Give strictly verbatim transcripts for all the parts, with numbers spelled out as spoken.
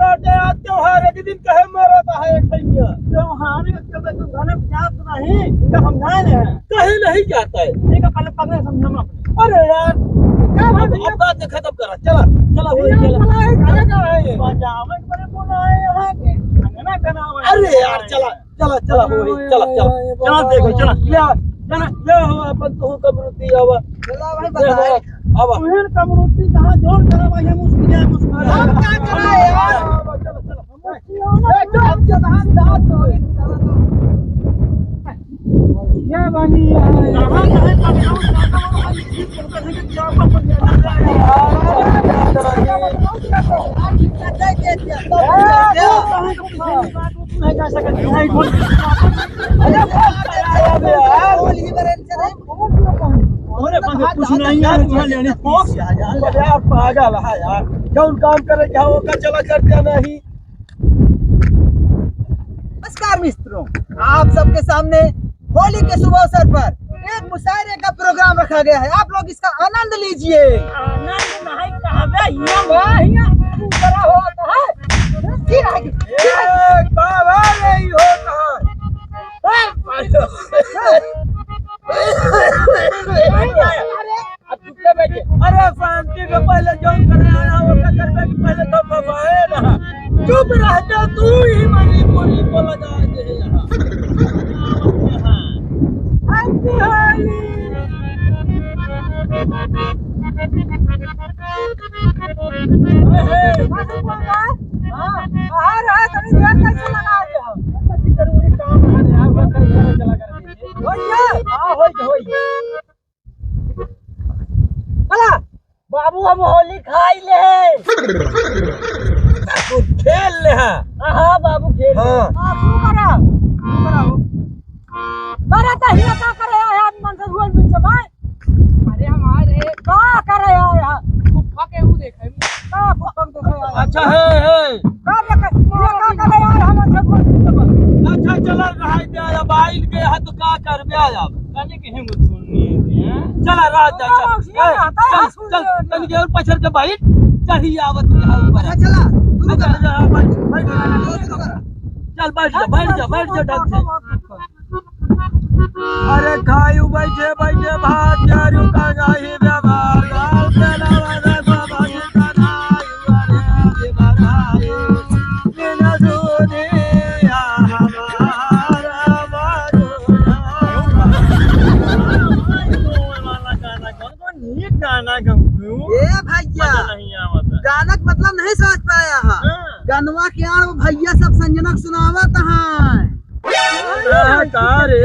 मराठे, आज त्योहार एक दिन कहे मरत है ठैया। त्योहार के चलते तू घरे जात नहीं, इनका समझाए नहीं है। कहे नहीं जाता है। इनका पहले पकड़े समझा अपने। अरे यार, क्या बात है? अब बात खत्म करा, चला, चला, हो, ये चला। चला, ये चला, चला, ये। बजावे बड़े बोला है यहाँ के, अंगना कनावे। अरे यार, चला, चला, चला, हो, चला, चला। चला, देखो, चला, ले आ, चला, ले हो, अपन तू कमरुती आवा। चला भाई, ले बताए। आवा। उहन कमरुती कहाँ जोर करा भाई, हम उसकी जाए, उसकी जाए। हम क्या करा यार? आवा, चला, चला। हम उसकी जाए, हम जब हम जब हम जात हो, ये बनी है। कहाँ, कहाँ, कहाँ, कहाँ, कहाँ, अरे, कुछ नहीं है, तुम्हारे लेने को। अरे, पागल है यार, जौन काम करे के हो, ओकर चला कर देना ही। नमस्कार मित्रों, आप सबके सामने होली के शुभ अवसर पर एक मुशायरे का प्रोग्राम रखा गया है। आप लोग इसका आनंद लीजिए। आनंद नहीं कहबे, हियां बा, हियां तू जरा हो तो है। की रह गई? ए, बाबा, यही होता है। ए, भाई, अब चुपचाप बैठिए। अरे, शांति से पहले जौन करे आया, वो क्या करबे कि पहले तो फंसाए ना। चुप रह जा, तू ही मरी बोली को लगा दे यहाँ। Happy Holi। ए, ए, हाँ, बाहर आ, तनी देर कैसे लगा दे हम? जरूरी काम है यार, बस चला कर। होइए, हाँ, होइए, होइए। चला, बाबू, हम होली खाई ले। तू खेल ले, हाँ। हाँ, हाँ, बाबू, खेल ले। हाँ। हाँ, शुरू करा। शुरू करा हो। अरे, तो हिया का करे यार, यार, मन से हुआ बीच में। अरे, हमारे का करे यार, यार? फुफा के ऊ देखे। का फुफा के देखे यार? अच्छा, हे, हे। का देखे? ये का करे यार, हम अच्छा बोल। अच्छा, चला, रहाई दे, अब आइल के हाथ का करबे अब। तनी के हिम्मत सुननी है, हैं? चला, रात जा, चला। ए, चल, चल, तनी के और पछड़ के बैठ, चढ़ी आवत के हाथ ऊपर। अच्छा, चला, तू अच्छा, चल। चला, बैठ, बैठ। चल, बैठ जा, बैठ जा, बैठ जा, ढंग से। अरे खायू बैठे बैठे भात चारू का जाही व्यवहार, गाल के लावा रे बाबा जी का नाई, अरे जी भराई, बिना दूधिया हमारा बारू। नीक गाना गाऊं। ए भैया, मजा नहीं आवता। गाना के मतलब नहीं समझ पाया है। हाँ। गनवा के आड़ वो भैया सब संजनक सुनावत हैं। हाँ, का रे?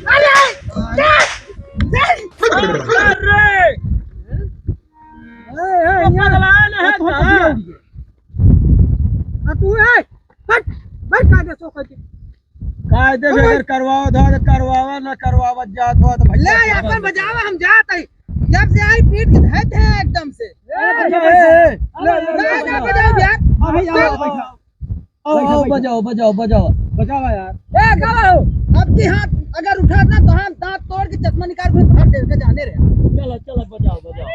अरे! ए, ए, ये पगलायल है का? आ, तू, ए, हट, हट, कायदे से, कायदे। कायदे से अगर करवावत हो तो करवावा, ना करवावत जात हो तो भैया ले, अपन बजावा, हम जात हई। जब से आई पीट के धरते हैं एकदम से। ए, ए, ए, ले, ले, ले, ना, ना, बजाओ यार। अभी आओ, आओ, बैठा। आओ, बैठा, आओ, बैठा। बजाओ, बजाओ, बजाओ। बजावा यार। ए, गावा हो। अब की हाथ अगर उठा ना तो हम दांत तोड़ के चश्मा निकाल के भर दे के जाने रहे। चलो, चलो, बजाओ, बजाओ।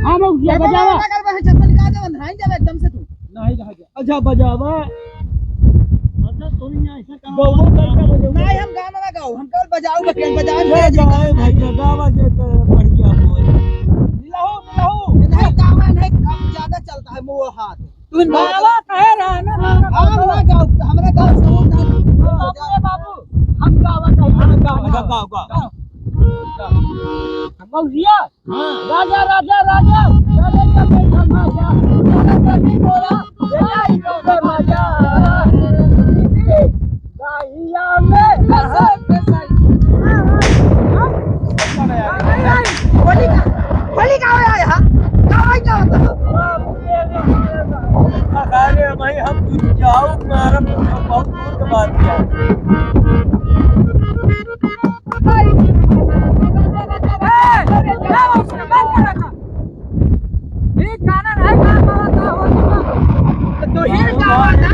हाँ, बजावा। अगर वह चश्मा निकाल दे, अंधराई जावे एकदम से तू। नहीं, नहीं, अच्छा, बजावा। अच्छा, सुन ना, ऐसा काम गौवा करता बजावा। नहीं, हम गाना ना गाओ, हम केवल बजाओ, बजाओ, ये बजाओ। गावे भैया, गावा जे के बढ़िया बोल। लहू, लहू। नहीं, गावा नहीं, कम ज्यादा चलता है, मुँह हाथ। तू गावा कहे रहा ना, ना, ना, हम ना गाओ, हमरा गाओ, समझ ना। बाबू रे बाबू, हम गावा कहे। हाँ, गाओ, गाओ, गाओ, गाओ। गाओ। हम गाओ, भैया। हाँ। राजा, राजा, राजा, राजा का बैठा राजा, राजा का नहीं बोला, राजा ही का राजा। गाइया में कसम से सही। हाँ, हाँ, हाँ। होली का, होली का आया यहाँ, गावा क्या होता है? अरे भाई, हम जाओ, मारम, बहुत दूर के बात है। ए, ए, उसने बंद कर रखा। ये गाना नहीं गा पावा था, हो चुका। तो ही गावा ना।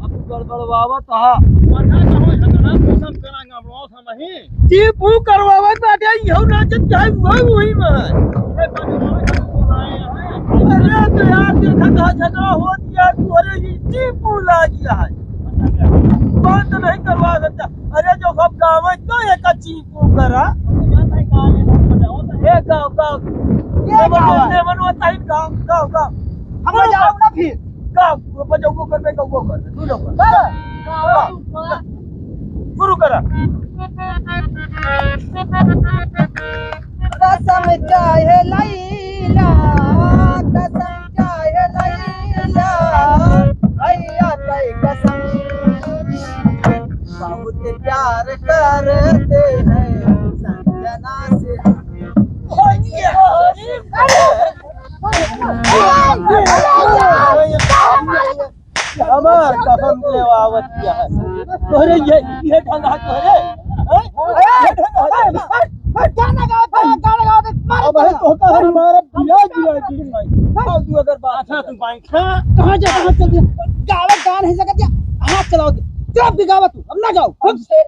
अब गड़बड़वावत हा। पता ना हो, झगड़ा मौसम करा, गड़बड़ावत हम ही। चीपू करवावत बाटे, इहो नाचत चाहे वही, वही में। अरे तो यार, देखा था, झगड़ा होत यार, तू, अरे, ये चीपू लागी है। बंद नहीं करवा सकता। अरे, जो हम गावे तो एक चीपू करा। ए, गाओ, गाओ। ये गाओ। ये मनवा, ये मनवा ताई गाओ, गाओ, गाओ। हम बजाओ ना फिर। गाओ, बजाओ, वो कर, मैं गाओ, वो कर, तू लोग कर। गाओ। गाओ। शुरू करा। कसम चाहे लैला, कसम चाहे लैला, भैया तई कसम। बहुत प्यार करते हैं संजना से। हमार कसम लेवावत किया है। तोहरे ये, ये ढंगा तोहरे, हैं? ये ढंगा है। गाना गाओ, गाना गाओ, मारो अब है तो। तोहका हमारा बिया, बिया, बिया, बिया। अब तू अगर बात अच्छा, तू बाइक। हाँ, कहाँ जा, कहाँ चल दिया? गावे, गा नहीं सकत या? हाथ चलाओ दे। चुप के गावा तू, अब ना गाओ। अब से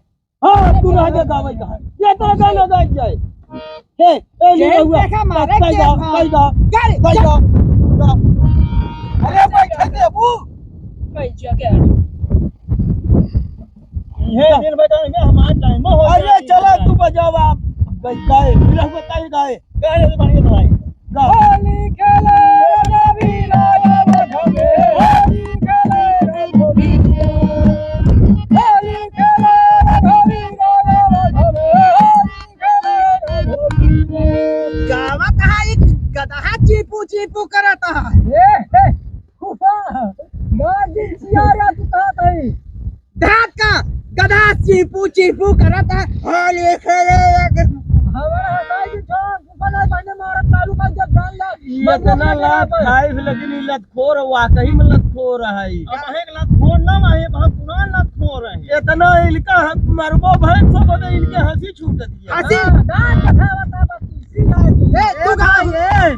हाँ, तू रह जा, गावे कहाँ? ये तरह गाना गाए जाए। हे, ए, ले जेल रहुआ। देखा मारे कई के गा, हाँ। कई गा, गाड़ी, कई गा, गा। अरे, बैठे दे, अबू। कई जा के आड़ी। ये दिन बता में हमार टाइम हो अरे, गया। चला, तू बजावा। गाए, गाए, रहुआ, गाए, गाए। गाए, तो बढ़िया तो भाई। गावत है, एक गदहा चीपू चीपू करत है। ए, ए, फूफा, मार दिन सियारा तू कहत है। धाका, गदहा चीपू चीपू करत है। होली खेले लगे। हमारा हटाई के छोड़, फूफा ना पहले मारत चालू कर जब जान ला। ये इतना लात खाइफ लेकिन ई लतखोर वाकई में लतखोर है। अब एक लतखोर ना है, बहुत पुरान लतखोर है। इतना इनका हम मरबो भैंस सब होते, इनके हंसी छूट दिया। हंसी? हाँ, गाय कथा बता बस इसी गाय की। ए, तू गाय रे।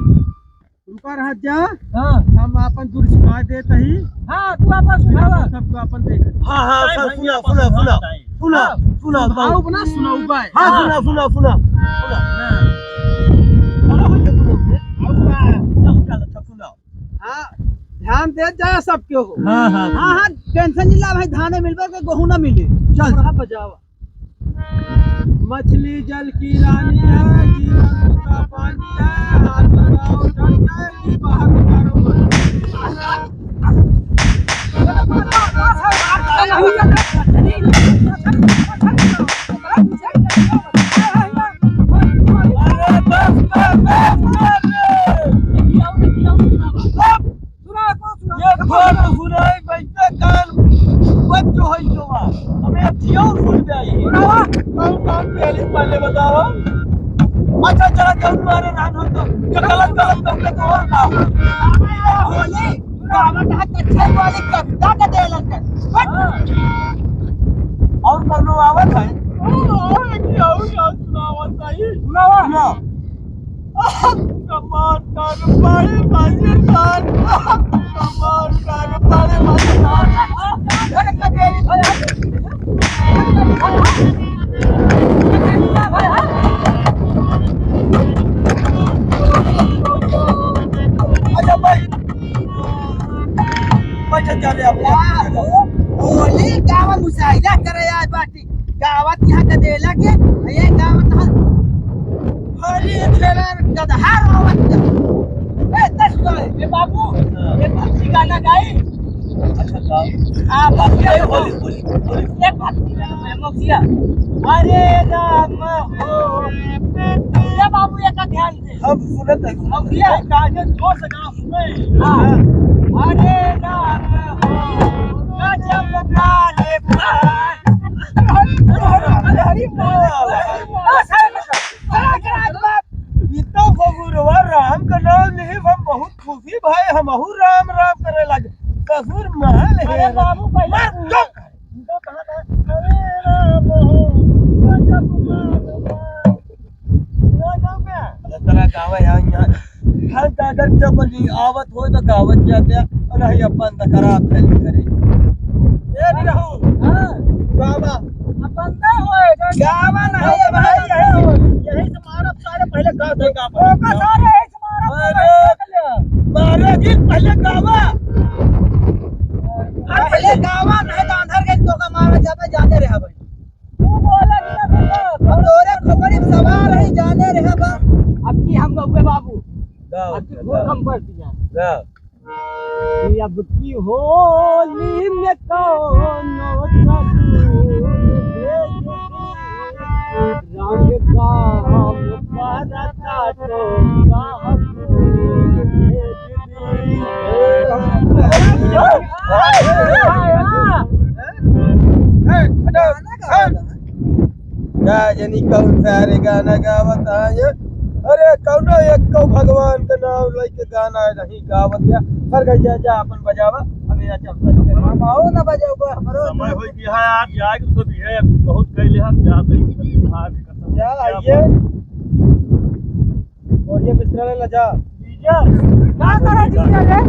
रुका रह जा। हाँ। हम आपन दूर सुना देत ही। हाँ, तू आपन सुनावा। सबको आपन देख। हाँ, हाँ, टाइम सब भैया सुना, अपन सुना, सुना। सुना। सुना, हाँ। सुना, सुनाऊ सुना। बना, सुनाऊ बा। हाँ, हाँ। सुना, सुना, सुना। सुना। हाँ। अरे, भैया, सुनो। सुना, सुना, सुना। हाँ, ध्यान दे जाए सब केहू। हाँ, हाँ, हाँ, हाँ, tension नहीं ला भाई, धाने मिलबे के गोहूँ ना मिले। चल। रहा बजावा। मछली जल की रानी है, जीवन उसका पानी है, हाथ लगाओ डट के, ये बाहर निकालो मत। अरे बस, बस, बस, बस। ये बात तो सुनाई, बैठे कान बंद जो है जो बा। हमें जियो सुन जाई। सुनावा। कौन काम पहले, पहले बताओ। अच्छा, चला, जौन मारे रान हो तो, जो गलत, गलत करते तो और का हो? होली, गावत है कच्छे वाली कविता का देलन कर। बस। और कौनो आवत है? और, और, और सुनावत है। सुनावा। सुनाओ। कमाल कर बड़े मजेदार। कमाल कर बड़े मजेदार। अच्छा भाई, अच्छा चले आप। वाह, होली गावा मुशायरा करे आए बाटी। गावत यहाँ गदेला के, ये गावत यहाँ हरी खेलर गदहा रोवत के। ए, दस तो है। ए बाबू, हाँ। ये भक्ति गाना गाई। अच्छा, गाओ। हाँ, भक्ति गाना। होली, होली, होली। ये भक्ति गाना है, मौसिया। हरे राम हो। ये बाबू, ये का ध्यान दे। हम सुनत है। मौसिया। ये गाने जोर से गाओ। हाँ। हरे राम हो, गजब काले पाए। हरि बोल, हरि बोल। ई तो बबुरवा राम का नाम लिही, हम बहुत खुशी भाई, हमहू राम राम करे लागे। ससुर महल है। अरे बाबू, पहले मार चुप। अरे तोरा गावे यहाँ, यहाँ। हर दादा जब भी आवत होय तो गावत जाते, और नहीं अपन तो खराब चली करे। ए निरहू। हाँ। गावा। अपन ना होय, तो गावा नहीं है भाई, यही होय। यही से मारब सारे पहले गा दे, गा दे। ओका सारे यही से मारब, अरे, पहले। मारे जी, पहले गावा। पहले गावा, नहीं तो अंदर के तोका मारा जाबे, जाने रहा भाई। तू बोले कि ना तू बोल। हम तोरे खोपड़ी में सवार रही, जाने रहा बा। अब की हम गौवे बाबू। गाओ, अब की गाओ। भूख हम बढ़ दिया। गाओ। कि अब की होली में कौनो ससुर भेज दी। रंग काम करता तो साहब भेज दी। का जनी कौन सारे गाना गावत है ये? अरे कौनो एक को भगवान का नाम लेके गाना नहीं गावत या। सर गया जा अपन बजावा, हमें या चल। हम आओ ना बजाओ, हमरो समय हो गया है, आप जाए के तो भी है, बहुत कैले हम जाते हैं, कभी भाग कसम जा क्या आइए। और ये बिस्तरा ले ला जा। जीजा। का करा जीजा रे?